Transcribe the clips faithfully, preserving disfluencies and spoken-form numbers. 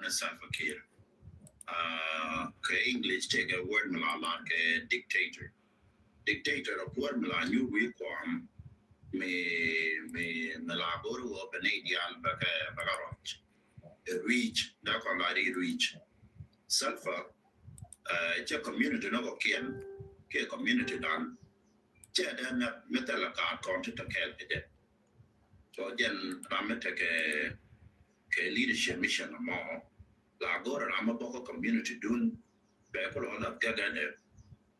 Salva Kiir. Kɛ English tëëkɛ word mi la lar kɛ dictator. Dictator a word mi la nyuur wi̱i̱ kuam mi mi mi la go̱r wä bɛ nɛy diaal bɛ kɛ bɛ kɛ ruac. Ruic da kɔn la ri ruic. Salva cɛ community nɔ kɔ kiɛn kɛ community dan. Cɛ dee nɛ mi thɛl a kaat kɔn ti tɛ kɛɛl kɛ jɛ. So jɛn ram mi tekɛ kɛ leadership mission mɔ la go̱r ram mi bɔk community dun bɛ kulɔ la gɛgɛ dɛ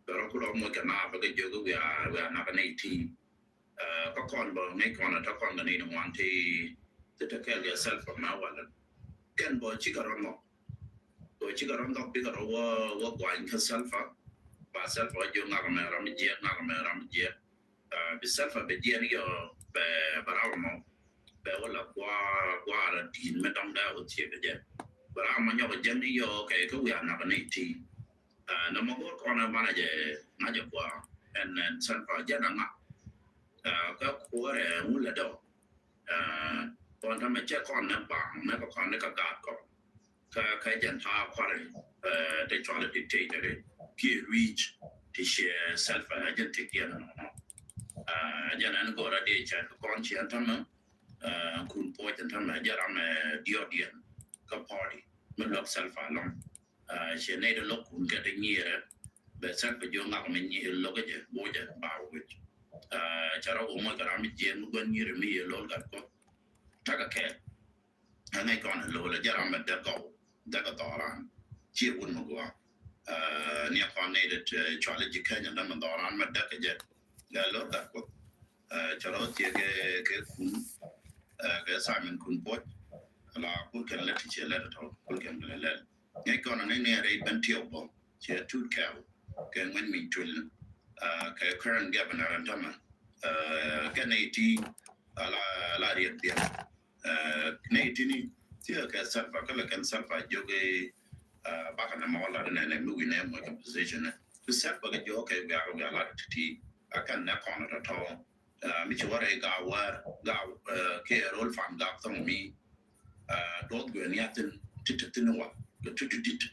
bɛ rɔ kulɔ moc kɛ na bɛ kɛ jiök wiaa wiaa nak nɛy ti. Kä kɔn bä ŋäc kɔn ata kɔn kɛ nɛy ni ŋuan ti ti te kɛɛl kɛ Salva mɛ walɛ kɛn bä cikɛ rɔ ŋɔk. Bä cikɛ rɔ ŋɔk bikɛ rɔ wä wä guany kä Salva. Ba Salva wä jiök ŋak mɛ ram jiɛk ŋak mɛ ram jiɛk. Bi Salva bɛ jiɛn yɔ bɛ bɛ ram mɔ bɛ wä la gua gua la di̱i̱n mɛ dɔŋ dɛ wä thiek kɛ jɛ. Bɛ ram mɔ nyɔk jiɛn yɔ kɛ kɛ wiaa nak nɛy ti. Nɔmɔ go̱r kɔn ɛ banɛ jɛ ŋa̱c ɛ kua ɛn ɛn Salva jɛn a ŋa̱c. Kä kuɔrɛ ŋulɛ dɔ kɔn tamɛ cɛ kɔn nɛ baŋ nɛ kɛ kɔn nɛ kɛ gaat kɔn. Kä kä jɛn ta̱a̱ kuarɛ te cɔl dictator kiɛ ruic ti ciɛ Salva ɛ jɛn ti kiɛ nɔ nɔ. Jɛn ɛn go̱r a dee cɛ kɛ kɔn ciɛ tamɛ kun puɔc ɛn tamɛ jɛ ram ɛ diɔt diɛn kä party mi luäk Salva lɔŋ. Ciɛ nɛy dee lo̱k kun kɛ te nyiɛrɛ bɛ Salva jiök ŋak mi nyiɛr lo̱k jɛ wocɛ ba wec. Ca rɔ wä moc kɛ ram mi jiɛn mi gua̱n nyiɛrɛ mi yɛ lo̱l gat kuɔth. Takɛ kɛɛl ɛ ŋäc kɔn ɛ lo̱l ɛ jɛ ram mɛ däk gɔw däk ɛ dhɔran. Ciɛ wun mi gua̱a̱ ni ɛ kɔn nɛy dee cuali ji̱ kɛny ɛ dämɛ dhɔran mɛ däk ɛ jɛ. Ɛ lo̱l gat kuɔth. Ca rɔ thiek kɛ kɛ kun kɛ Simon kun puɔc. La kul kɛn lɛ ti ciɛ lɛ tɔ̱ kul kɛn kɛ lɛ lɛl. Ŋäc kɔn ni ni rɛy ben tiɛw bɔ ciɛ tut kɛw kɛ ŋuɛn mi tuil. Kɛ current governor ɛn tämɛ kɛ nɛy ti ala ala riɛk diɛn. Nɛy ti ni tiɛ kɛ Salva kɛ lɛ kɛn Salva jiök i̱ bakɛ nɛ mɔ la nɛ nɛ mi wi̱nɛ mɔ kɛ position nɛ. Bi Salva kɛ jiök kɛ wiak wiak la ti ti a kɛn nɛ kɔn tɔtɔ. Mi ci wä rɛy gaw wär gaw kɛ rol fan gak thɔŋ mi. Duɔth guɛ ni a thin ti ti thin wa kɛ ti ti dit.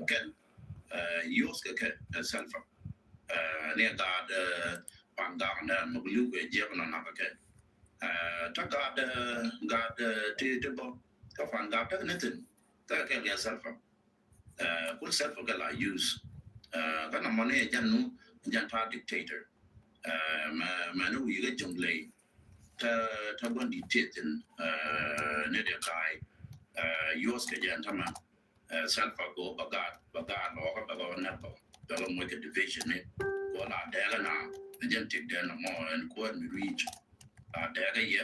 Kɛn youth kɛ kɛ Salva ni a gaat pan gak nɛ mɛ liu kɛ jiɛk nɔ na kɛ kɛ. Ta gaat gaat ti ti bɔ ka pan gak ta ni thin ta kɛ kɛ Salva. Kul Salva kɛ la use kä na mɔni jɛn nu jɛn ta dictator. Mɛ mɛ ni wi̱i̱ kɛ jɔŋ ley. Tä tä gua̱n di tithin ni de ka̱a̱y use kɛ jɛn tamɛ. Salva ko ba gaat ba gaat lɔɔkä ba gaat nɛk bä ba gaat moc kɛ division ni. Ko la dɛɛkä na ni jɛn tik dɛn na mɔ ɛn kuäär mi rui̱c. La dɛɛkä yɛ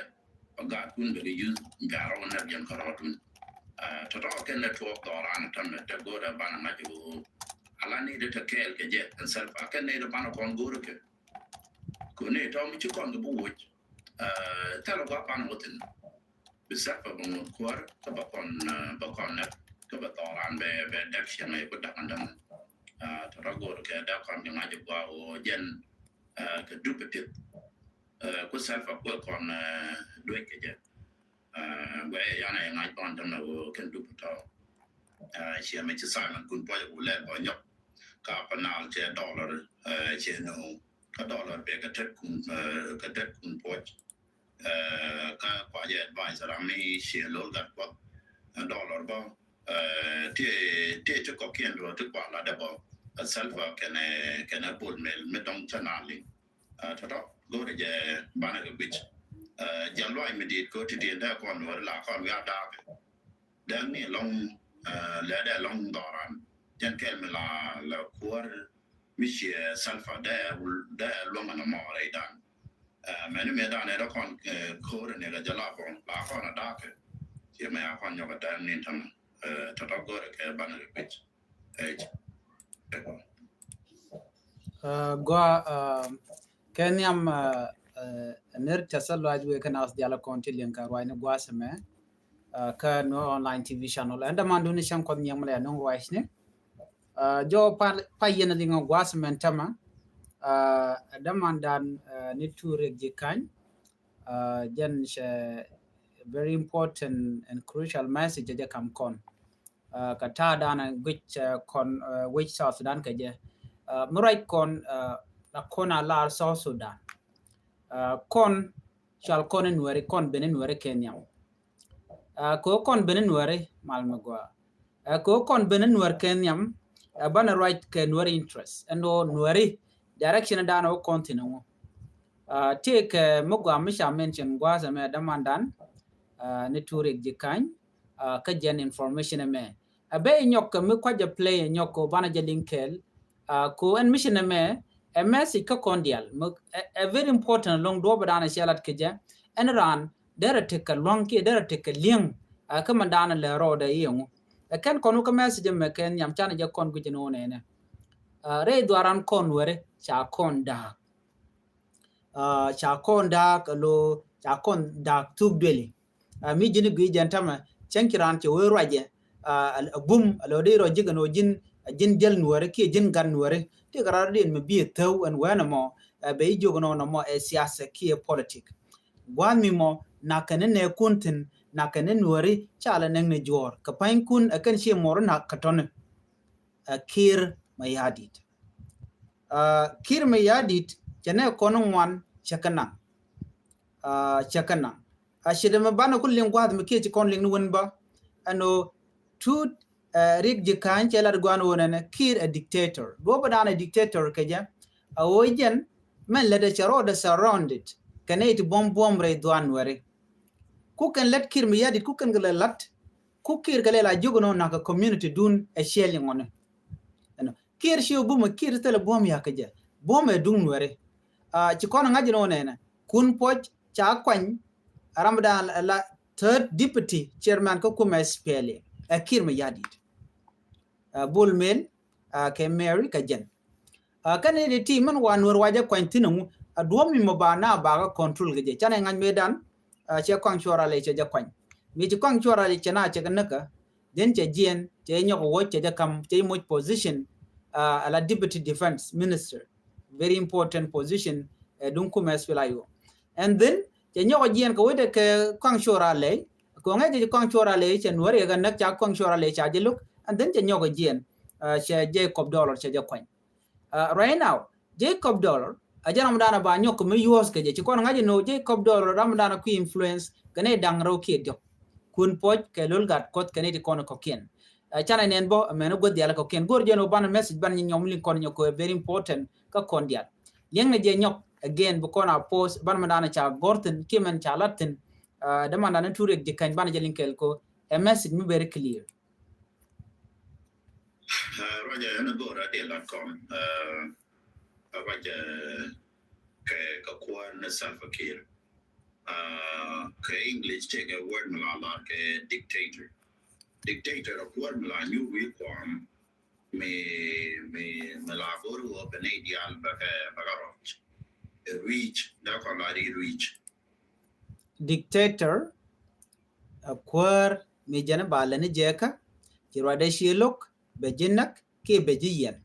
ba gaat kun bɛ kɛ use ba rɔ nɛk jɛn kärɔɔdun. Tɔtɔ kɛn lɛ tuɔɔk dhɔran tamɛ te go̱o̱rɛ banɛ ŋa̱c ɣöö ala ni de te kɛɛl kɛ jɛ ɛn Salva kɛn ni de banɛ kɔn go̱o̱rɛ kɛ. Kuni tɔ̱ mi ci kɔn kɛ bi woc thilɛ gua̱a̱ pan wä thin. Bi Salva bɛ ŋot kuäär kä bɛ kɔn bɛ kɔn nɛ kä bɛ dhɔran bɛ bɛ däk ciɛŋ ɛ ku da̱k da̱k. Tɔ̱ rɔ go̱o̱r kɛ däk kɔn kɛ ŋa̱c gua̱a̱ wä jɛn kɛ dup ɛ piɛth. Ku Salva kuɛ kɔn duec kɛ jɛ. Guɛ yan ɛ ŋa̱c kɔn tämɛ wä kɛn dup tɔ̱. Ciɛ mɛ ci Simon kun puɔc ku lɛl bɔ nyɔk ka pa naal cɛ dollar cɛ no̱o̱ŋ. Kä dollar bɛ kɛ tet kun kɛ tet kun puɔc. Kä kua jɛ advice ram mi ciɛ lol gat kuɔth dollar bä. Ti ti ti kɔkiɛn duɔ ti kua lat dɛ bɔ Salva kɛnɛ kɛnɛ Bol Mel mi dɔŋ cɛ na liŋ. Tɔtɔ go̱rɛ jɛ banɛ kɛ guic. Jɛ luac mi dit ko ti diɛn dɛ kɔn wɛr la kɔn wiaa daapɛ. Dɛŋ ni lɔŋ lɛ dɛ lɔŋ dhɔran jɛn kɛl mi la la kuäär mi ciɛ Salva dɛ dɛ luɔŋ ni mɔ rɛy dan. Mɛni mɛ dan ɛ dɔ kɔn ko̱r ni la jɛ la bɔŋ la kɔn a dakɛ. Ciɛ mɛ a kɔn nyɔk a dɛŋ ni tamɛ. Tɔtɔ go̱rɛ kɛ banɛ kɛ kuic. Ɛ jɛ. Gua kɛ nhiam ner tɛthä luac wee kä nath dial kɔn ti liŋ ka ruacni gua̱a̱th ɛmɛ. Kä ni online T V channel ɛn däman duni cäŋ kɔth nyiɛŋ mi lɛ no̱ŋ ruacni. Jɔ pa yɛn liŋ gua̱a̱th ɛmɛ ɛn tämɛ. Däman dan ni tuur riɛk ji̱ kany. Jɛn cɛ Very important and crucial message jɛ kam kɔn. Uh, ka ta̱a̱ dan guic uh, kɔn uh, wec South Sudan kɛ jɛ. Uh, mi ruac kɔn uh, la kɔn a lar South Sudan. Uh, kɔn cual kɔn in Nuɛri, kɔn ben in Nuɛri kɛ nhiam. Uh, kɛ kɔn ben in Nuɛri mal mi gua. Uh, kɛ kɔn ben in Nuɛri kɛ nhiam. Uh, banɛ ruac kɛ Nuɛri interest. Ɛn ɣöö Nuɛri direction dan wä kɔn thin ŋu. Uh, ti kɛ mi gua mi ca mention gua̱a̱th ɛmɛ dämandan uh, ni Turik Jikany. Uh, kä jɛn information ɛmɛ. A bɛ nyɔk kɛ mi kuac a play a nyɔk kɛ banɛ jɛ liŋ kɛɛl. Uh, ko ɛn mission ɛmɛ ɛ message kä kɔn dial. Mɛ ɛ very important lɔŋ duɔp dan a cɛ lat kɛ jɛ. Ɛn ran derɛ tekɛ luaŋ kiɛ derɛ tekɛ liɛŋ. Uh, kä mɛ dan a lɛ rɔɔdɛ iɛ ŋu. Ɛ kɛn kɔn wä kä message ɛmɛ kɛ nhiam canɛ jɛ kɔn guic ɛn wä nɛnɛ. Uh, rɛy dhuaran kɔn wɛrɛ ca kɔn da̱a̱k. Uh, ca kɔn da̱a̱k alo ca kɔn da̱a̱k thuk dueli. Uh, mi ji̱n gui jɛn tamɛ cɛŋ ci raan cɛ wee ruacɛ. Uh, a bum alo dee rɔ ji̱ kɛ nɔ ji̱n ji̱n jäl Nuɛri kiɛ ji̱n gat Nuɛri ti kɛ raan dee mi bi thäw ɛn wɛn ɛmɔ. Uh, bɛ i̱ jiök nɔ nɔmɔ ɛ siasa kiɛ politik. Gua̱a̱th mi mɔ nak kɛ ni nɛ kun thin nak kɛ ni Nuɛri ca lɛ nɛŋ ni juɔɔr kɛ pa̱ny kun ɛ kɛn ci mɔr nak kɛ tɔni. Uh, Kiir Mayardit. Uh, Kiir Mayardit cɛ nɛ kɔn ŋuan cɛ kɛ naŋ. Uh, cɛ kɛ naŋ. A cɛ dɛ mɛ banɛ ku liŋ gua̱a̱th mi kiɛ ci kɔn liŋ ni wän bä. Ɛn ɣöö Turik Jikany cɛ lat gua̱a̱n ɣöö nɛnɛ Kiir a dictator. Duɔpä dan a dictator kɛ jɛ. A ɣöö jɛn mɛn lät a cɛ rɔɔdɛ surrounded kɛ nɛ iti buɔm buɔm rɛy dhua̱a̱n Nuɛri. Ku kɛn lät Kiir Mayardit ku kɛn kɛ lɛ lat. Ku Kiir kɛ lɛ la jiök nɔ nak kɛ community dun ɛ ciɛl iŋɔni. Ɛnɔ Kiir ci wä bumɛ Kiir thilɛ buɔ̱m yakä jɛ buɔ̱m ɛ duŋ Nuɛri. Uh, ci kɔn ŋa̱c inɔ nɛnɛ Kun Puɔc ca kuany ram dan la third deputy chairman kä kumɛ S P L A. Ɛ Kiir Mayardit. Uh, Bol Mel uh, kɛ Mary kɛ jɛn. Uh, kɛn ni di ti mɛn wa Nuɛr wa jɛ kuany thin aŋu a duɔ̱m mi mɔ ba na ba kä control kɛ jɛ canɛ ŋa̱c me dan. Uh, cɛ kɔaŋ cuɔra lɛ cɛ jɛ kuany mi ci kɔaŋ cuɔra lɛ cɛ na cɛ kɛ näkä. Then cɛ jiɛn cɛ nyɔk wä cɛ jɛ kam cɛ moc position. Uh, ala deputy defense minister, very important position. Uh, duŋ kumɛ S P L A I O. And then cɛ nyɔk jiɛn kɛ wede kɛ kɔaŋ cuɔra lɛ. Kɔŋɛ cɛ kɔaŋ cuɔra lɛ cɛ Nuɛri kɛ näk ca kɔaŋ cuɔra lɛ ca jɛ luk. And then cɛ nyɔk jiɛn uh, cɛ Jacob Dollar cɛ jɛ kuany. Uh, right now Jacob Dollar a jɛ ram dan a ba nyɔk mi yuɔs kɛ jɛ ci kɔn ŋa̱c inɔ Jacob Dollar ram dan a kui influence kɛ ni daŋ rɛw kiɛ diɔk. Kun Puɔc kɛ Lol Gatkuɔth kɛ ni ti kɔn kɔkiɛn. Uh, canɛ nɛn bɔ a mɛn a guɔth dial kɔkiɛn go̱r jɛ ni wä banɛ message banɛ nyɔm liŋ kɔn nyɔk kɛ very important kä kɔn dial. Liɛŋ ni jɛ nyɔk again bi kɔn a post banɛ mɛ dan a ca gɔr thin kiɛ mɛn ca lat thin. Uh, dämandan ni Turik Jikany banɛ jɛ liŋ kɛɛl ko a message mi very clear. Uh, Roger, ɛn a go̱o̱r a diɛ lat kɔn. Uh, a Roger kɛ kɛ kuäär ni Salva Kiir. Uh, kɛ English tëëkɛ word mi la lar kɛ dictator. Dictator a kuäär mi la nyuur wi̱i̱ kuɔm mi mi mi la go̱o̱r wä bɛ nɛy diaal bɛ kɛ bɛ kɛ rɔc. Ruic daa kɔn la ri ruic. Dictator a kuäär mi jɛn ba lɛ ni jɛkä ci ruacdɛ ci lo̱k bɛ ji̱ näk kiɛ bɛ ji̱ yiɛn.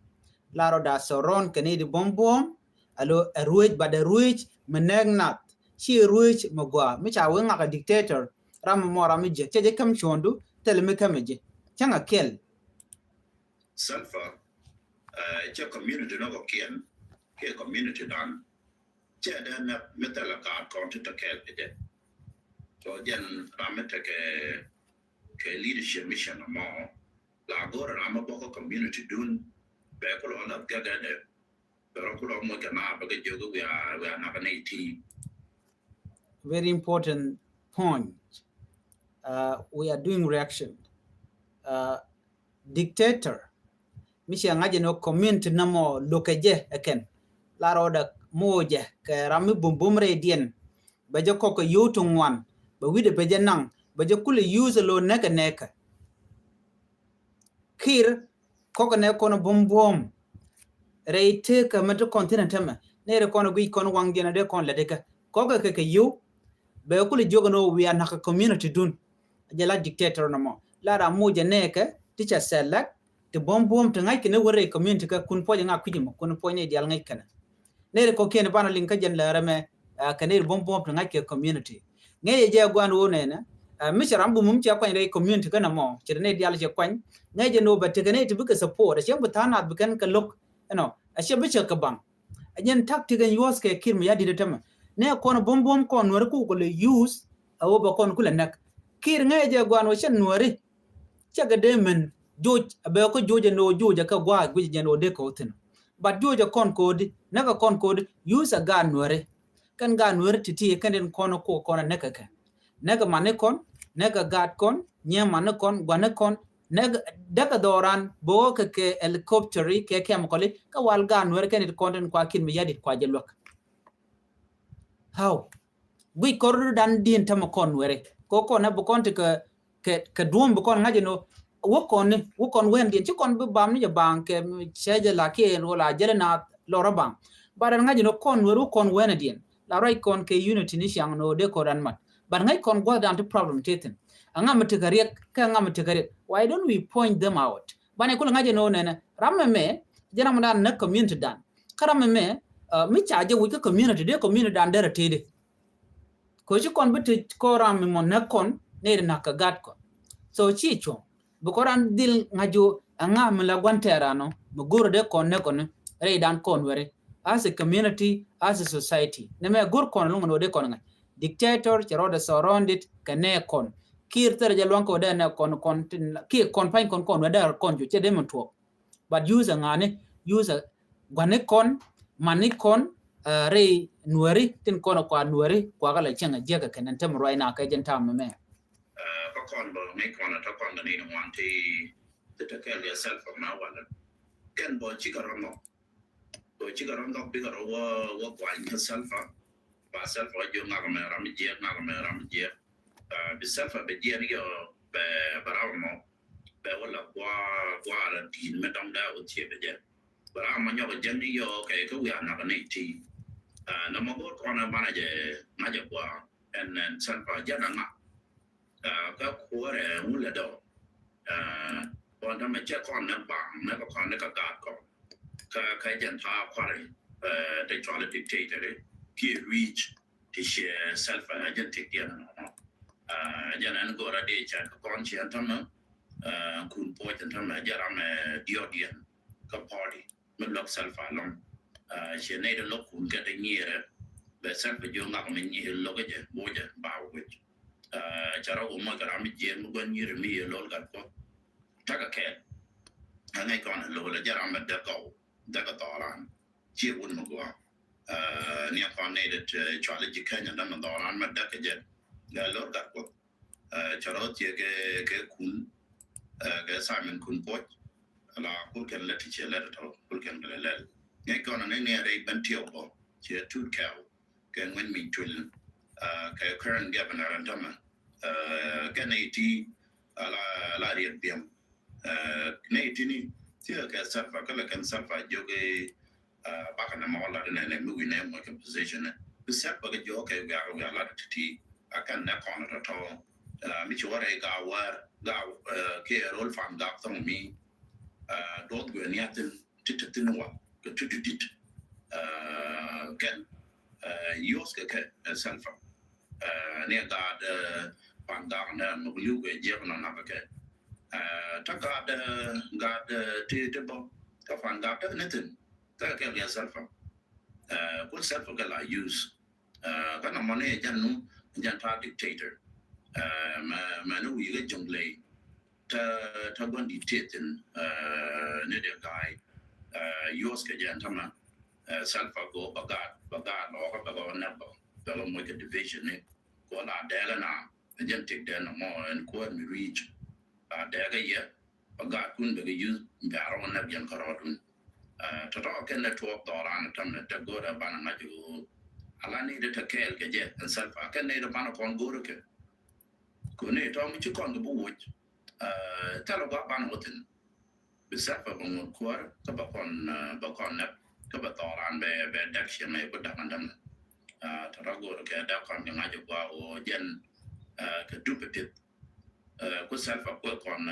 La rɔ da surround kɛ ni di buɔ̱m buɔ̱m alo a ruec ba dɛ ruec mi nɛɛk nath ci ruec mi gua mi ca wee ŋak a dictator. Ram mi mɔ ram mi jiɛk cɛ jɛ käm cuɔ̱ndu thil mi käm ji̱ cäŋ a kɛl. Salva, uh, cɛ community nɔ kɔkiɛn kiɛ community dan. Cɛ dee nɛ mi thilɛ kaat kɔn ti te kɛɛl kɛ jɛ. So jɛn ram mi tekɛ kɛ leadership mission mɔ la go̱r ram mi bɔk kä community dun bɛ kulɔ la gɛgɛ dɛ. Bɛ rɔ kulɔ moc kɛ na bɛ kɛ jiök wiaa wiaa nak ni ti. Very important point. Uh, we are doing reaction. Uh, dictator mi ciɛ ŋa̱c inɔ community nɔmɔ lo̱kɛ jɛ ɛ kɛn la rɔɔdɛ moc jɛ kɛ ram mi bumbum rɛy diɛn. Bɛ jɛ kɔk kɛ yio̱w ti ŋuan bɛ wi̱dɛ bɛ jɛ naŋ bɛ jɛ kulɛ use lo̱ nɛkɛ nɛkɛ. Kiir kɔk kɛ nɛ kɔn bumbum rɛy tekä mɛ ti kɔn thin ɛ tämɛ nɛy ri kɔn guic kɔn waŋ jiɛn ɛ dee kɔn lɛ dikɛ kɔk kɛ kɛ kɛ yio̱w. Bɛ kulɛ jiök inɔ wiaa nak kɛ community dun. Jɛ la dictator nɔmɔ la ram moc jɛ nɛkɛ ti cɛ select ti buɔ̱m buɔ̱m ti ŋa̱c kɛ ni wä rɛy community kä Kun Puɔc ŋa kui̱c mɔ Kun Puɔc ni dial ŋäc kɛnɛ. Nɛy ri kɔkiɛn banɛ liŋ kä jɛn lɛ rɛmɛ kɛ nɛy ri buɔ̱m buɔ̱m ti ŋa̱c kɛ community. Ŋäcɛ jɛ guan wä nɛnɛ. Mi cɛ ram bumum cɛ kuany rɛy community kɛn ɛmɔ cɛ nɛy diaal cɛ kuany. Ŋäcɛ nɔ bɛ tekɛ nɛy ti bikɛ support, a cɛ bi tha̱a̱ŋ nath bi kɛn kɛ lo̱k. Ɛnɔ a cɛ bi cɛ kɛ baŋ. A jɛn tactic ɛn yuɔth kɛ Kiir mi ya dit ɛ tämɛ. Nɛ kɔn buɔm buɔm kɔn Nuɛri kukɛ lɛ use a wä bɛ kɔn kulɛ näk. Kiir ŋäcɛ jɛ guan wä cɛ Nuɛri. Cɛ kɛ dee mɛn joc a bɛ kɔ joc ɛn ɣöö joc a kɛ gua̱a̱c guic jɛn ɣöö dee kɛ wä thi̱n. But joc a kɔn ko̱di näk a kɔn ko̱di use a gaat Nuɛri. Kɛn gaat Nuɛri ti̱ti̱ kɛn den kɔn kɔ kɔn a näk a kɛ näk a mani kɔn näk a gaat kɔn nyɛ mani kɔn guani kɔn näk däk a dhɔran bɛ wä kɛ kɛ helicopter kɛ chemical kɛ wal gaat Nuɛri kɛn it kɔn den kua Kiir mi ya dit kua jɛ luäk. How? Guic kɔr dan din tämɛ kɔn Nuɛri kɔ kɔn ɛ bi kɔn ti kɛ kɛ kɛ duɔ̱m bi kɔn ŋa̱c inɔ. Wä kɔn ni wä kɔn wɛn diɛn ci kɔn bi bam ni jɛ baŋ kɛ cɛ jɛ la kiɛ wala jɛlɛ na lɔrɔ baŋ. But ɛn ŋa̱c inɔ kɔn Nuɛri wä kɔn wɛn diɛn la ruac kɔn kɛ unity ni ciaŋ inɔ dee kɔn ran mat. But ŋa̱c kɔn gua̱th dan ti problem ti thin. Aŋa mi tekɛ riɛk kɛ aŋa mi tekɛ riɛk. Why don't we point them out? Banɛ kulɛ ŋa̱c inɔ nɛnɛ ram mɛ mɛ jɛ ram dan nɛ community dan kä ram mɛ mɛ mi ca jɛ wi̱c kä community dee community dan derɛ tëëdi. Kɛ ci kɔn bi ti kɔn ram mi mɔ näk kɔn nɛy ri näk kɛ gat kɔn. So ci cuɔ̱ŋ bi kɔn ran dhil ŋa̱c ju ɛŋa mi la gua̱n tɛɛr anɔ mi go̱r dee kɔn näk kɔn rɛy dan kɔn Nuɛri as a community, as a society. Nɛ mɛ go̱r kɔn luŋ nɔ dee kɔn ŋa̱c dictator cɛ rɔɔdɛ surrounded kɛ nɛ kɔn. Kiir thɛrɛ jɛ luaŋ kɛ wä dee nɛ kɔn kɔn kiɛ kɔn pa̱ny kɔn kɔn wä dee kɔn ju cɛ dee mi tuɔɔk. But use a ŋa̱ni use a gua̱ni kɔn mani kɔn rɛy Nuɛri tin kɔn kua Nuɛri kua kɛ la cieŋ a jiɛk a kɛn ɛn tem ruac na kɛ jɛn tam mɛ. Kä kɔn bä ŋäc kɔn a tä kɔn kɛ ni ni ŋuan ti ti tä kɛl kɛ Salva ma walɛ kɛn bä cikɛ rɔ mɔ. Bä cikɛ rɔ mɔ bikɛ rɔ wä wä guany kä Salva. Ba Salva wä jiök ŋak mɛ ram jiɛk ŋak mɛ ram jiɛk. Bi Salva bɛ jiɛn yɔ bɛ bɛ ram mɔ bɛ wä la gua gua la di̱i̱n mɛ dɔŋ dee wä thiɛ bɛ jɛ. Bɛ ram mɔ nyɔk jɛn yɔ kɛ kɛ wiaa nak ni ti. Na mɔ go̱o̱r kɔn banɛ jɛ ŋa̱c jɛ gua ɛn ɛn Salva jɛn a ŋak. Kä kuɔrɛ ŋu lɛ dɔ kɔn tamɛ cɛ kɔn nɛ baŋ nɛ kɛ kɔn nɛ kɛ gaat kɔn. Kä kä jɛn ta̱a̱ kuarɛ te cɔal dictator kiɛ reach ti ciɛ Salva a jɛn tik diɛn nɔ nɔ. Jɛn ɛn gɔra dee cɛ kɛ kɔn ciɛ tamɛ kun puɔc tamɛ jɛ ramɛ diɔt diɛn kä party. Mi luäk Salva lɔŋ ciɛ nɛy ti lo̱k kun kɛ ti nyiɛrɛ. Bɛ Salva jiök ŋak mi nyier lo̱k jɛ bocɛ ba wec. Ca rɔ wä moc kɛ ram mi jiɛn mi gua̱n nyier mi yɛ lo̱l gat kuɔth. Takɛ kɛɛl. Ɛ ŋäc kɔn ɛ lo̱l ɛ jɛ ram mi däk gɔw däk ɛ dhɔran. Ciɛ wun mi gua̱a̱ ni ɛ kɔn nɛy ti cual ji̱ Kenya dämɛ dhɔran mi däk kɛ jɛ. Lɛ lo̱l gat kuɔth. Cɛ rɔ thiɛ kɛ kɛ kun kɛ Simon kun puɔc. La kul kɛn lɛ ti ciɛ lɛ tɔtɔ kul kɛn kɛ lɛ lɛl. Ŋäc kɔn ni ni rɛy ben tiɛw bɔ ciɛ tut kɛw kɛ ŋuɛn mi tuil. Kɛ current governor ɛn tämɛ kɛn ni ti la la riɛk biɛm. Ni ti ni thiɛ kɛ Salva kɛ lɛ kɛn Salva jiök bakɛ nɛ mɔ lat nɛ nɛ mi wi̱n nɛ mɔ kɛ position nɛ. Bi Salva kɛ jiök kɛ wiak wiak lat ti ti a kɛn nɛ kɔn tɔtɔ. Mi ci wä rɛy ga wär ga kɛ rol fan gak thɔŋ mi duɔth guɛ ni a thin ti ti thin wa kɛ ti ti dit. Kɛn yuɔth kɛ kɛ Salva ni a gaat fan gak nɛ mɛ liw kɛ jiɛk nɔ na kɛ kɛ. Ta gaat gaat ti ti bɔ ta fan gaat ta ni thin. Thɛkɛ kɛl kɛ Salva. Kun Salva kɛ la use. Kä nɔmɔ ni jɛn nu jɛn ta̱a̱ dictator. Mɛ mɛ ni wi̱i̱ kɛ Jonglei. Tä tä gua̱n dit tëë thin ni dee ga̱a̱y. Yuɔth kɛ jɛn tämɛ. Salva go ba gaat ba gaat lɔɔkä bɛ kɛ wä nɛk bä bɛ kɛ moc kɛ division ni. Kɔ la dɛɛkä na jɛn tik dɛn nɔmɔ ɛn kuäär mi reach. La dɛɛkä yɛ. Ba gaatkun bɛ kɛ yuth bɛ a rɔw nɛk yɛn kärɔɔdun. Tɔtɔ kɛn nɛ tuɔɔk dhɔran tɔm nɛ tɛ go̱rɛ banɛ ŋa̱c ɣöö ala ni dee tɛ kɛɛl kɛ jɛ ɛn Salva kɛn nɛ dee banɛ kɔn go̱rɛ kɛ. Kɛ ni tɔm ci kɔn kɛ bi woc. Thɛl ɔ gua banɛ wä thin. Bi Salva bɛ ŋuɔt kuäär kä bɛ kɔn bɛ kɔn nɛk kä bɛ dhɔran bɛ bɛ dɛk ciɛ mɛ bi da̱k ɛn dämɛ. Tɔtɔ go̱rɛ kɛ dɛk kɔn kɛ ŋa̱c ɣöö jɛn kɛ dup ɛ tith. Ku Salva kuɛ kɔn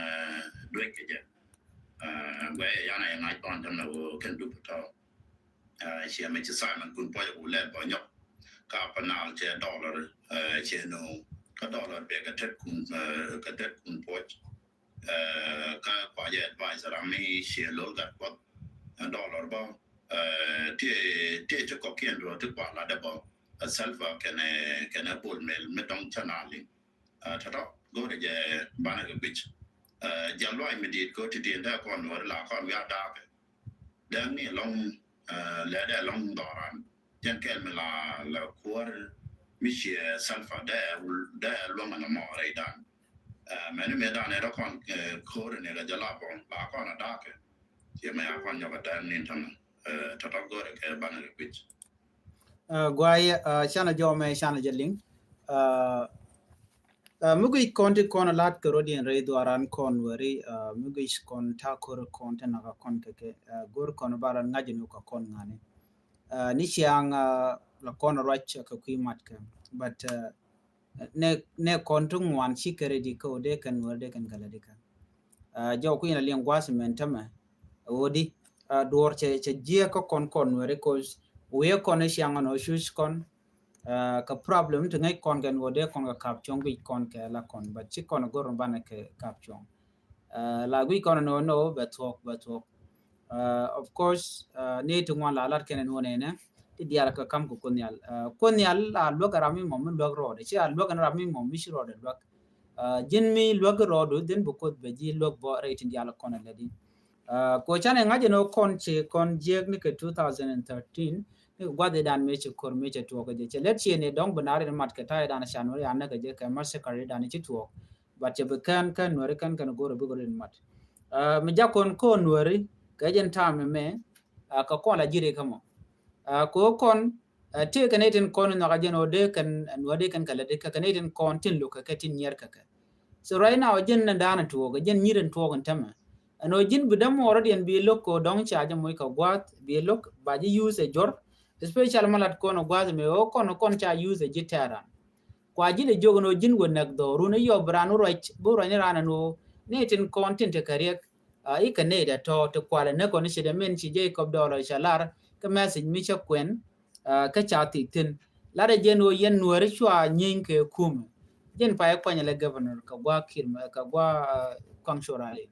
duec kɛ jɛ. Guɛ yan a yɛ ŋa̱c kɔn tämɛ wä kɛn dup tɔ. Ciɛ mɛ ci Simon kun puɔc ku lɛl bɔ nyɔk. Ka Upper Nile cɛ dollar, cɛ nööŋ. Kä dollar bɛ kɛ tet kun, kɛ tet kun puɔc. Kä kua jɛ advisor ami cɛ lol gat puɔth. Dollar bä, ti ti ti kɔkiɛn duɔ ti kua lat dɛ bä. Salva kɛnɛ kɛnɛ Bol Mel mi dɔŋ canali. Tɔtɔ go̱rɛ jɛ banɛ kɛ guic. Jɛ luac mi dit ko ti tin dɛ kɔn wɛr la kɔn wiaa daapɛ. Dɛŋ ni lɔŋ, lɛ dɛ lɔŋ dhɔran. Jɛn kɛl mi la, la kuɔr mi ciɛ Salva dɛ, dɛ luɔŋ ni mɔ rɛy dan. Mɛni mɛ dan ɛ dɔ kɔn, ko̱r ni la jɛ la bɔŋ la kɔn a dakɛ. Ciɛ mɛ ya kɔn nyɔk a dɛŋ ni tamɛ. Tɔtɔ go̱rɛ kɛ banɛ kɛ kuic. Guay, canɛ jɔ mɛ canɛ jɛ liŋ. Mi guic kɔn ti kɔn lat kɛ rodiɛn rɛy dhuaran kɔn weri, mi guic kɔn ta kor kɔn ti naka kɔn kɛ kɛ, go̱r kɔn baran ŋa̱c ni ka kɔn ŋani. Ni ciaŋ la kɔn ruac kɛ kui̱ mat kɛ. But nɛ, nɛ kɔn ti ŋuan ci kɛ redi kɛ wä dee kɛn wä dee kɛn kɛ la di kɛ. Jɔw kui̱n la liɛŋ gua̱a̱th mɛn tämɛ. Wä di duɔr cɛ, cɛ jiɛ kɛ kɔn kɔn weri kos wiɛ kɔn ni ciaŋ nɔ cuc kɔn. Kɛ problem ti ŋäc kɔn kɛn wä dee kɔn kɛ kap cuɔ̱ŋ guic kɔn kɛ la kɔn, but ci kɔn go̱r banɛ kɛ kap cuɔ̱ŋ. La guic kɔn ni wä ni wä bɛ thuɔk, bɛ thuɔk. Of course, ni ti ŋuan la lat kɛn ni wä nɛnɛ ti dial kɛ kam kɛ Kuoth Nhial. Kuoth Nhial la luäk ram mi mɔ mi luäk rɔɔdɛ, ci a luäk ni ram mi mɔ mi ci rɔɔdɛ luäk. Ji̱n mi luäk rɔɔdu dhin bi Kuoth bɛ ji̱ luäk bɔ rɛy tin dial kɔn lɛ di. Ko canɛ ŋa̱c ni wä kɔn ci kɔn jiɛk ni kɛ two thousand and thirteen ni kɛ gua̱th idan mi ci kor mi ci tuɔk kɛ jɛ cɛ lɛt ci ni dɔŋ bi nar in mat kɛ ta̱y dan can wä ya näk kɛ jɛ kɛ massacre idan ci tuɔk. But cɛ bi kɛn kɛn nuɛri kɛn kɛn go̱r bi go̱r in mat. Mi jak kɔn kɔn nuɛri kɛ jɛn tam mɛ kɛ kɔn la ji̱ri kä mɔ. Ko kɔn tëë kɛn itin kɔn in nhɔk a jɛn ɔ dee kɛn nuɛri kɛn kɛ lɛ dee kɛ kɛn itin kɔn tin luk kɛ kɛ tin nyiɛr kɛ kɛ. So right now jɛn ni da̱a̱n tuɔɔk jɛn nyi̱r in tuɔɔk in tämɛ. Ɛn ɔ ji̱n bi däm ɔ rɔ̱diɛn bi lo̱k kɛ ɔ dɔ̱ŋ ca jɛ moc kɛ gua̱a̱th bi lo̱k ba ji̱ use ɛ jɔr. Especially ma lat kɔn ɔ gua̱a̱th mi ɔ kɔn kɔn ca use ɛ ji̱ tɛɛran. Kua ji̱ lɛ jiök ɛn ɔ ji̱n wä näk dhɔrun ɛ yɔp bi ran wä ruac bi ruac ni ran ɛn ɔ ni tin kɔn tin te kɛ riɛk. Ikɛ nɛy dɛ tɔ̱ ti kualɛ näk kɔn i̱ ci dɛ min ci Jacob Dɔlɔ ca lar kä message mi cä kuɛn. Kä ca thik thi̱n lat ɛ jɛn ɣöö yɛn nuääri cua nyieeny kɛ kumɛ. Jɛn pay kuany lɛ governor kɛ gua Kiir mɛ kɛ gua Kuaŋ Cuɔr Ali.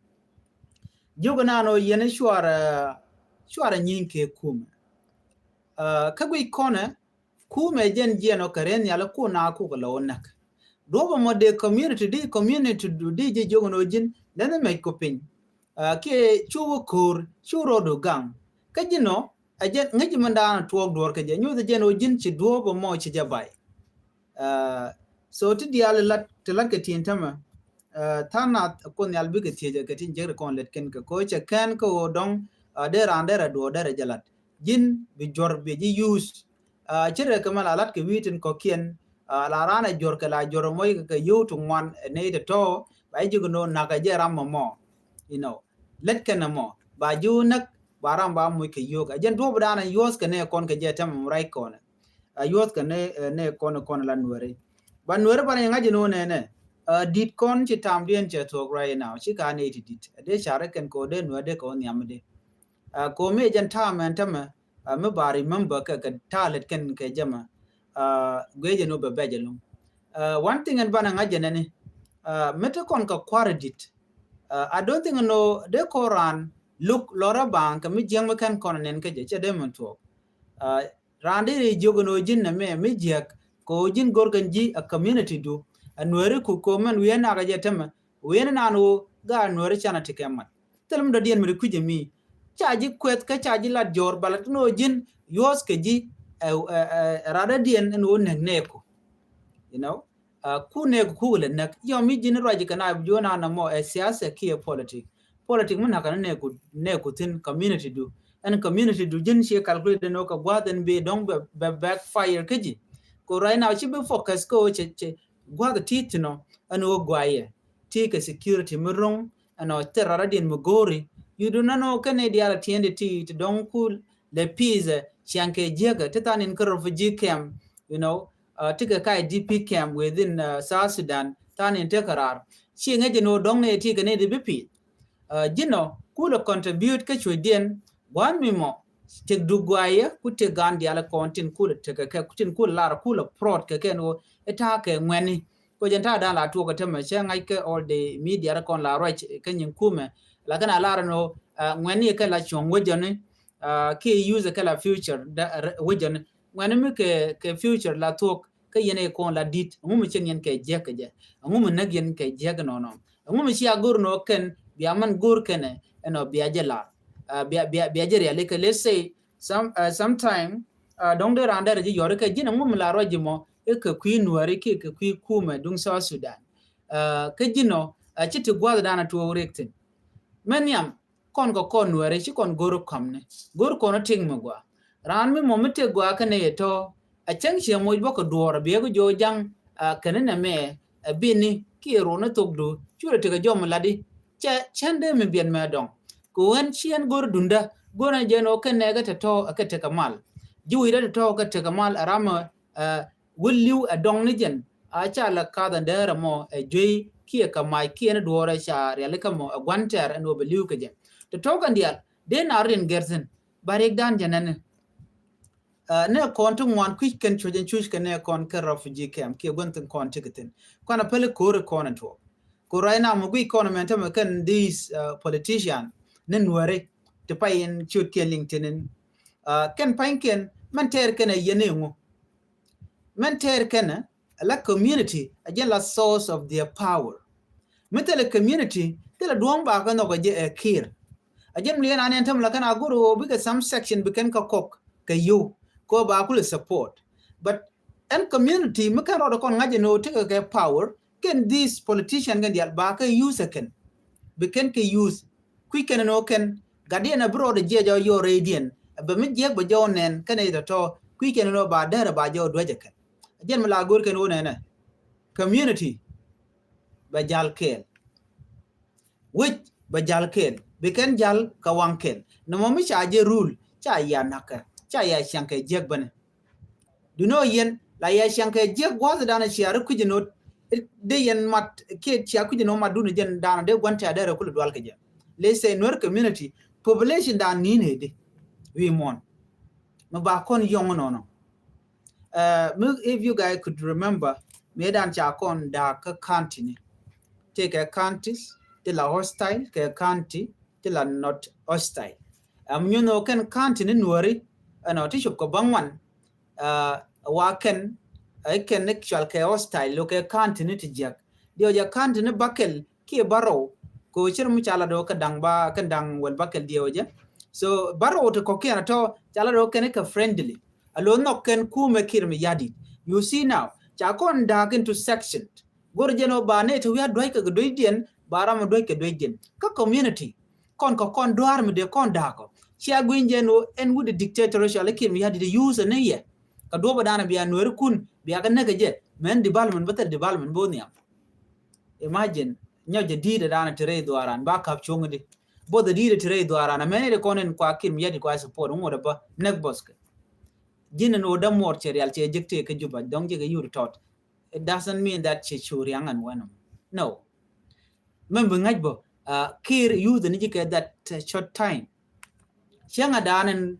Jiök ɛnan ɣöö yɛn cuarɛ cuarɛ nyieeny kɛ kumɛ. Kä guic kɔnɛ kumɛ jɛn jiɛn ɔ kɛ ren nhial ɛ kun a kuk lɛ wä näk. Duɔ̱p ɛmɔ dee community di community du di ji̱ jiök ɛn ɣöö ji̱n lɛn mɛc ku piny. Kiɛ cu wä ko̱o̱r cu rɔɔdu gaŋ kä ji̱n ɔ. Ɛ jɛn ŋäc ji̱ mɛn daanɔ tuɔɔk duɔ̱ɔ̱r kɛ jɛ nyuuth ɛ jɛn ɣöö ji̱n ci duɔ̱ɔ̱p ɛmɔ ci jɛ bay. So ti diaal lat ti lat kɛ tin tämɛ. Tha̱a̱ŋ nath ɛ Kuoth Nhial bikɛ thiecɛ kɛ tin jek ri kɔn lɛt kɛn kɛ ko̱ cɛ kɛn kä ɣöö dɔ̱ŋ dee raan derɛ duɔ̱ɔ̱r derɛ jɛ lat ji̱n bi juɔ̱r bi ji̱ yuuth. Ci rɛ kɛ mɛ la lat kɛ wi̱i̱ tin kɔ̱kiɛn la raan ɛ juɔ̱r kɛ la juɔ̱r ɛ mɔc kɛ kɛ yio̱w ti ŋuan ɛ nɛy tɛ tɔ̱ ba ji̱ ji̱ kɛ no̱o̱ŋ na̱k ɛ jɛ ram mɔmɔ. You know, lät kɛn ɛmɔ ba ji̱ wä näk ba ram ba muc kɛ yio̱o̱k ɛ jɛn duɔ̱ɔ̱p daanɛ yuɔ̱th kɛ nɛ kɔn kɛ jɛ tämɛ mɛ rac kɔnɛ. A yuɔth kɛ nɛ nɛ kɔn kɔn la nuɛri. Ba nuɛri ba ni ŋa̱c ni wä nɛnɛ. Dit kɔn ci tam diɛn cɛ thuɔk right now ci ka nɛ ti dit a dee carɛ kɛn kɛ wä dee nuɛri dee kɛ wä nhiam di. Ko mi jɛn tam ɛn tämɛ mi ba remember kɛ kɛ talet kɛn kɛ jɛmɛ. Guecɛ ni wä bɛ bɛc ɛlum. One thing ɛn ba ni ŋa̱c jɛ nɛni mi ti kɔn kɛ kua̱r dit. I don't think no dee kɔ ran look lɔrä baŋ kɛ mi jiɛŋ mi kɛn kɔn nɛn kɛ jɛ cɛ dee min thuɔk. Raan dee ri jiök ɛn ɣöö ji̱n nɛ mɛ mi jiäk kɛ ɣöö ji̱n go̱r kɛn ji̱ a community du. A nuääri ku ko̱mɛn wi̱i̱ ɛn nakä jɛ tämɛ wi̱i̱ ɛn naan ɣöö gaat nuääri canɛ ti kɛ mat. Thil mi dɔ̱diɛn mi ri kui̱c ɛmi ca ji̱ kuɛth kä ca ji̱ lat jɔ̱ɔ̱r bala tin ɣöö ji̱n yuɔ̱ɔ̱th kɛ ji̱. Ɛ radädiɛn ɛn ɣöö näk nɛɛku. You know, ku nɛɛku kukɛ lɛ näk yɔm mi ji̱n ruac kɛ na bi juɔ̱ɔ̱n naan ɛmɔ ɛ siasa kiɛ politik. Politik mi nakä ni nɛɛku nɛɛku thi̱n community du. Ɛn community du ji̱n ciɛ calculate ni wä kɛ gua̱a̱th ɛn bi dɔ̱ŋ bɛ backfire kä ji̱. Ko right now ci bi focus kä wä cɛ cɛ gua̱a̱th ti thi̱n ɔ ɛn wä guayɛ ti kɛ security mi ro̱ŋ. Ɛn ɔ thil rara diɛn mi go̱o̱ri you do not know kɛn ni diaal a tiɛn di ti ti dɔ̱ŋ ku lɛ peace ɛ ciaŋ kɛ jiäkä ti than in kä refugee camp. You know, ti kɛ ka I D P camp within South Sudan than in tekɛ raar. Ci ŋäc ɛn wä dɔ̱ŋ ni ti kɛ ni di bi pi̱i̱th. Ji̱n ɔ kulɛ contribute kä cuecdiɛn gua̱a̱n mi mɔ Tëk duk guayɛ ku tëk gan dial kɔn tin kulɛ tëk kɛ, tin kulɛ lar kulɛ prot kɛ kɛn ɣöö ɛ ta̱a̱ kɛ ŋuɛni. Kɔ jɛn ta̱a̱ dan la tuɔk ɛ tämɛ cɛ ŋa̱c kɛ all the media rɛ kɔn la ruac kɛ nyin kumɛ. Lakin a lar ɛn ɣöö ŋuɛni kɛ la cuɔ̱ŋ wecäni kiɛ use kɛ la future wecäni. Ŋuɛni mi kɛ, kɛ future la thuɔk kä yɛn ɛ kɔn la dit, ɛŋu mi cin yɛn kɛ jiäk kɛ jɛ, ɛŋu mi näk yɛn kɛ jiäk nɔnɔ, ɛŋu mi cia go̱r nɔ kɛn bia man go̱r kɛnɛ ɛnɔ bia jɛ lar, bia, bia, bia jɛ riali kɛ, let's say some, uh, sometime dɔŋ dee raan dɛrɛ ji̱ yɔri kɛ ji̱n ɛŋu mi la ruac ji̱ mɔ ɛ kɛ kui̱ nuäri kiɛ kɛ kui̱ kumɛ duŋ South Sudan. Kä ji̱n ɔ ci ti gua̱th dan a tuɔɔk riɛk thi̱n. Mɛ nhiam kɔn kɛ kɔn nuɛri ci kɔn go̱r kɔmni, go̱r kɔn tik mi gua. Raan mi mɔ mi tik gua kɛnɛ yɛ tɔ a cäŋ ciɛ moc bä kɛ duɔɔr a biɛ kɛ jo̱o̱ jaŋ. Kɛn nɛ mɛ a bini kiɛ ruɔni thokdu curɛ tikɛ jɔm ladi. Cɛ cɛn dee mi biɛn mɛ dɔŋ kɛ wen ciɛn go̱r dundä go̱r na jɛn ɔ kɛn nɛ kɛ tɛ tɔ a kɛ tekɛ mal. Ji̱ wi̱i̱ dɛ tɛ tɔ a kɛ tekɛ mal a ramɛ wä li̱w ɛ dɔŋ ni jɛn a ca la kath ɛn däär ɛmɔ ɛ juey kiɛ kɛ mac kiɛ ni duɔɔrɛ ca rialikä mɔ ɛ gua̱n tɛr ɛn wä bɛ li̱w kɛ jɛn. Tɛ tɔk ɛn diaal dee na rin gɛr thi̱n ba riɛk dan jɛn ɛn ni kɔn ti ŋuan kui̱c kɛn cuc ɛn cuc kɛ ni kɔn kɛ refugee camp kiɛ gua̱n thi̱n kɔn ti kɛ thi̱n. Kɔn a päli ko̱ri kɔn ɛn tuɔɔk ko̱r right now mɛ guic kɔn ɛmɛn tämɛ kɛn this politician ni nuɛri ti pay in ciöt kiɛ liŋ tin in kɛn pany kɛn mɛn tɛɛr kɛn ɛ yɛn iŋu. Mɛn tɛɛr kɛnɛ la community a jɛn la source of their power. Mi thilɛ community thilɛ duɔ̱ŋ ba kɛ nhɔk a jɛ ɛ kir. A jɛn mi liɛn an ɛn täm la kɛn a go̱r ɣöö bikɛ some section bi kɛn kä kɔk kɛ yio̱w kɛ ɣöö ba kulɛ support. But ɛn community mi kɛn rɔɔdɛ kɔn ŋa̱c ɛn ɣöö tekɛ kɛ power kɛn this politician kɛn diaal ba kɛ use ɛ kɛn bi kɛn kɛ use. Kui̱ kɛn ɛn ɣöö kɛn gatdiɛn a bi rɔɔdɛ jiɛc ɔ yɔɔ rɛydiɛn a bɛ mi jiɛk bɛ jɔw nɛn kɛn ɛ tɔtɔ kui̱ kɛn ɛn ɣöö ba dɛrɛ ba jɔw duäc ɛ kɛn. A jɛn mi la go̱r kɛn ɣöö nɛnɛ community bɛ jal kɛɛl. Wec bɛ jal kɛɛl bi kɛn jal kɛ waŋ kɛɛl. Nɔmɔ mi ca jɛ rule ca ya nakä ca ya ciaŋ kɛ jiɛk bäni. Dunɔ yɛn la ya ciaŋ kɛ jiɛk gua̱th dan cia ri kui̱c inɔ de yɛn mat kiɛ cia kui̱c inɔ mat duni jɛn dan de gua̱n tia dɛrɛ kul dual kɛ jɛ. Let's say Nuer community population dan ni ne de wi muɔn. Mi ba kɔn yɔŋ nɔnɔ. Mi if you guys could remember mi dan ca kɔn da kä county ni. Tekɛ counties ti la hostile kɛ county ti la not hostile. Ɛm nyuno kɛn county ni Nuäri ɛnɔ ti cop kɛ bäŋuan. Wa kɛn ɛ kɛn ni cual kɛ hostile lo kɛ county ni ti jiɛk. Diɛ wä jɛ county ni Bäkɛl kiɛ Bärɔw. Ko cir mi ca la do kɛ daŋ ba kɛn daŋ wel Bäkɛl diɛ wä jɛ. So Bärɔw ti kɔkiɛn atɔ ca la do kɛn kɛ friendly. A lo nhɔk kɛn kumɛ kir mi yadit. You see now ca kɔn da̱a̱k into section. Go̱r jɛn ɔ ba nɛ ti wi̱i̱ a duäc kɛ kɛ duäcdiɛn ba ram a duäc kɛ duäcdiɛn kä community. Kɔn kɛ kɔn dua̱r mi dee kɔn da̱a̱k ɔ cia gui̱ny jɛn ɔ ɛn wut di dictator cɔal i̱ kir mi ya̱t di use ni yɛ. Kɛ duɔ̱p ɛ da̱a̱n bia Nuɛri kun bia kɛ näk kɛ jɛ mɛn development bä thil development bo̱o̱ nhiam. Imagine nyɔc jɛ di̱i̱t ɛ da̱a̱n ti rɛy dhuaaran ba ka̱p cuɔ̱ŋ di both ɛ di̱i̱t ɛ ti rɛy dhuaaran ɛ mɛn ɛ di kɔn in kua kir mi ya̱t di kua support ŋuɔt ɛ bä näk bɔskɛ. Ji̱n ɛn ɣöö dämuɔɔr cɛ rial cɛ jek tëë kä Juba dɔ̱ŋ jek ɛ yur tɔt. It doesn't mean that ci cu riaŋ ɛn wɛn ɛmɔ. No. Mɛn bi ŋa̱c bä kir youth ni ji̱ kɛ that short time. Cieŋ a daan ɛn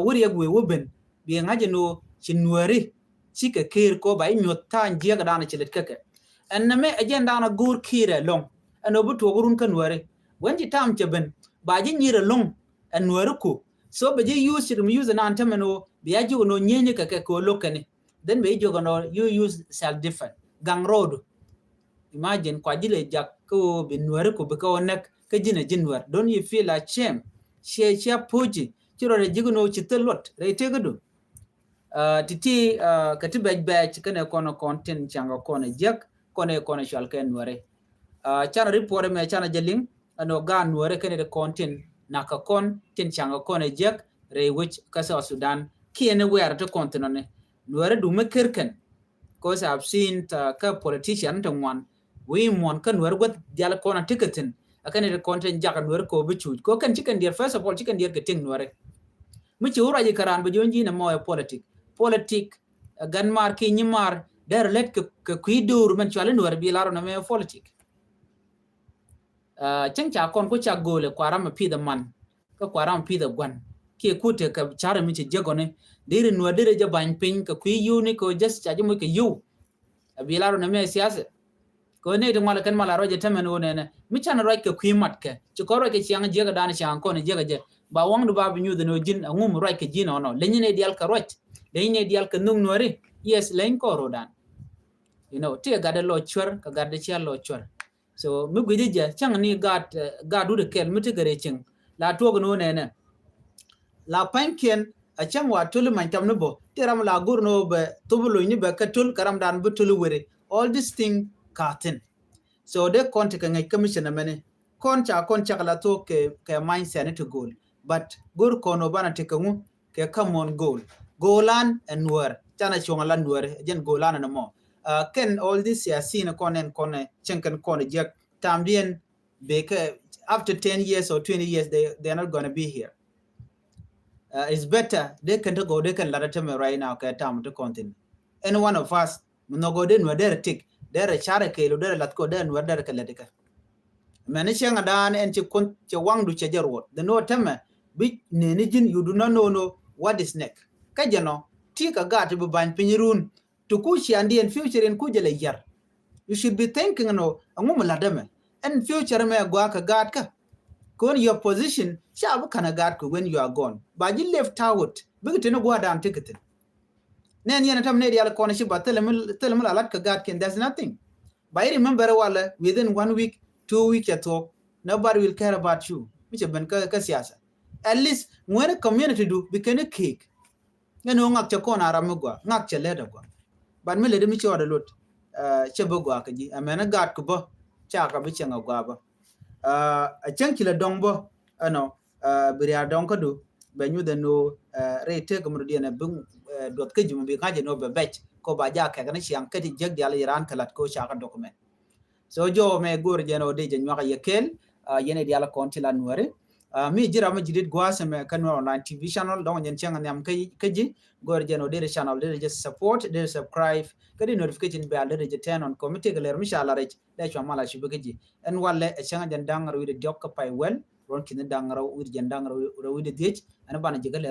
wä riɛk wëë wä ben bi ŋa̱c ɛn ɣöö ci Nuɛri cikɛ kir kɔ ba i̱ nyuɔ̱th tha̱a̱ny jiɛk a daan ci lät käkɛ. Ɛn nɛmɛ ɛ jɛn daan a go̱o̱r kir ɛlɔ̱ŋ ɛn ɣöö bi tuɔɔk run kä Nuɛri. Wɛn ci tam cɛ ben ba ji̱ nyir ɛlɔ̱ŋ ɛn Nuɛri ku. So bɛ ji̱ use ci rim use ɛn an tämɛ ɛn ɣöö bi a ji̱ wä ɛn ɣöö nyieeny kɛ kɛ kɛ ɣöö lo̱k kɛn i̱. Then bɛ jiök ɛn ɔ you use self defense gaŋ rɔɔdu. Imagine kua ji̱ lɛ jak kä ɣöö bi Nuɛri ku bi kä ɣöö näk kä ji̱n ɛ ji̱ Nuɛr. Don't you feel ashamed? Ciɛ cia puɔ̱ci ci rɔɔdɛ ji̱k ɛn ɣöö ci thil luɔt rɛy tëkädu. Ti̱ti̱ kɛ ti bɛc bɛc kɛnɛ kɔn kɔn tin caŋ kɛ kɔn ɛ jiäk kɔn ɛ kɔn ɛ cual kɛ Nuɛri. Canɛ report ɛmɛ canɛ jɛ liŋ ɛn ɣöö gaat Nuɛri kɛnɛ ti kɔn tin nakä kɔn tin caŋ kɛ kɔn ɛ jiäk rɛy wec kä South Sudan kiɛ ni wɛɛr ti kɔn thin ɔni. Nuɛri dumi ker kɛn. Cause I've seen kä politician ti ŋuan wi̱i̱ muɔ̱n kä Nuɛri guäth dial kɔn a tikɛ thin. Ɛ kɛn ti kɔn tin jak Nuɛri kɛ ɣöö bi cuuc kɛ ɣöö kɛn ci kɛn diɛr first of all ci kɛn diɛr kɛ tiŋ Nuɛri. Mi ci wä ruac i̱ kä raan bi jiɔ̱n ji̱n ɛmɔ ɛ politik. Politik ɛ gan maar kiɛ nyi maar dɛr lät kɛ kui̱ do̱r mɛn cuali Nuɛri bi lar ɔnɔ mɛ politik. Cäŋ ca kɔn ku ca go̱o̱lɛ kua ram ɛ pith ɛ man kä kua ram ɛ pith ɛ gua̱n. kiɛ kut tëë kɛ carɛ mi cɛ jiäk ɔ ni. Deri Nuäär deri jɛ ba̱ny piny kɛ kui̱ yio̱w ni kɛ ɔ just ca ji̱ moc kɛ yio̱w. A bi lar ɔ nɛ mɛ siasɛ. Kɛ ɣöö nɛy ti ŋual kɛn mal a ruac ɛ tämɛn ɣöö nɛnɛ mi canɛ ruac kɛ kui̱ matkɛ ci kɔn ruac kɛ ciaŋ jiäkädan ciaŋ kɔn jiäkä jɛ. Ba waŋdu ba bi nyuth ni ɣöö ji̱n aŋum ruac kɛ ji̱n ɔnɔ leny nɛy diaal kɛ ruac. Leny nɛy diaal kɛ nhök Nuääri. Yes, leny kɔn ro̱o̱dan. You know, ti ɛ gatdɛ lɔ cuɛr kɛ gatdɛ cia lɔ cuɛr. So mi gui̱ci jɛ cäŋ ni gaat, eh, gaat wut kɛl mi ti gɛrɛ cieŋ la tuɔk ni wä nɛnɛ. La pa̱nykiɛn a cäŋ wa töl many tam ni bä ti ram la go̱r ni wä bɛ thop lo̱ny ni bɛ kä töl kɛ ramdan bi töl weri. All this thing ka thin. So dee kɔn ti kɛ ŋäc commission mɛni kɔn ca kɔn cak la thok kɛ, kɛ mindset ni ti go̱o̱l. But go̱r kɔn wä banɛ ti kɛ ŋu kɛ common goal. Goal an ɛ Nuäär canɛ cuɔ̱ŋ la Nuäär jɛn goal an ɛn mɔ. Uh, kɛn all this siasin kɔn ɛn kɔn cieŋ kɛn kɔn jiäk tamdiɛn bɛ kɛ after ten years or twenty years they, they are not gonna be here. Uh, it's better dee kɛn ti gɔw dee kɛn lat ɛ tämɛ right now kɛ tam ti kɔn thin. Any one of us mi nhɔk gɔw dee Nuäär derɛ tik derɛ carɛ kɛɛl derɛ lath kɔ derɛ Nuäär derɛ kɛ lɛt kɛ. Mɛni cieŋ a daan ɛn ci kun ci waŋdu cɛ jɛ ruɔt the no tämɛ bi neni ji̱n you do not know no what is next. Kä jɛ nɔ ti kɛ gaat ti bi ba̱ny piny run ti ku ciandiɛn future in ku jɛ lɛ yar. You should be thinking no ɛŋu mi la̱t dämɛ ɛn future mɛ gɔaa kɛ gaat kä. Kɔn your position ca bi ka̱n a gaat kɛ when you are gone ba ji̱ left out bikɛ tini gua̱a̱r daan ti kɛ thin. Nɛn yɛn a täm nɛy diaal kɔn ci ba thilɛ mi, thilɛ mi la lat kɛ gaatkiɛn, there's nothing. Ba yi remember walɛ within one week, two week cɛ thuɔk. Nobody will care about you. Mi cɛ ben kä, kä siasa. At least ŋuɛni community du bi kɛn i̱ kick. Ŋɛn ɣöö ŋak cɛ kɔn a ram mi gua ŋak cɛ lɛt a gua. But mi lɛt mi cɔɔd a lot, uh, cɛ bi gua kɛ ji̱ ɛmɛn i̱ gaat ku bä ca ka bi cɛŋ a gua bä. Uh, a cäŋ ci lɛ dɔŋ bä ɛnɔ, uh, bi riaar dɔŋ kä du bɛ nyuth ɛn ɣöö, uh, rɛy tëëk mi rɔ diɛn ɛ bi, uh, duɔth kä ji̱ mi bi ŋa̱c ɛn ɣöö bɛ bɛc kɛ ɣöö ba jaak kɛk ni ciaŋ kä ti jiäk diaal iran kɛ la̱t kɛ ɣöö ca kä document. So jɔw mɛ go̱o̱r jɛn ɔ dee jɛ nyuak a yɛ kɛɛl, uh, yɛn ɛ dial kɔn ti la Nuäri. Uh, mi ji̱ ram mi ji̱ dit gua̱a̱th ɛmɛ kä Nuer Online T V channel dɔŋ jɛn cäŋ nhiam kä, kä ji̱ go̱o̱r jɛn ɔ dee channel dee jɛ support dee subscribe kä dee notification bell dee jɛ turn on kɔ mi tëëk lɛr mi ca la rɛc dee cua mal a cupi kä ji̱. Ɛn walɛ ɛ cäŋ jɛn da̱ŋ rɛw wi̱cdɛ diɔk kä pay wäl ruɔ̱n ki̱n da̱ŋ rɛw wi̱cdɛ jɛn da̱ŋ rɛw wi̱cdɛ dhiec ɛn banɛ ji̱ kä lɛr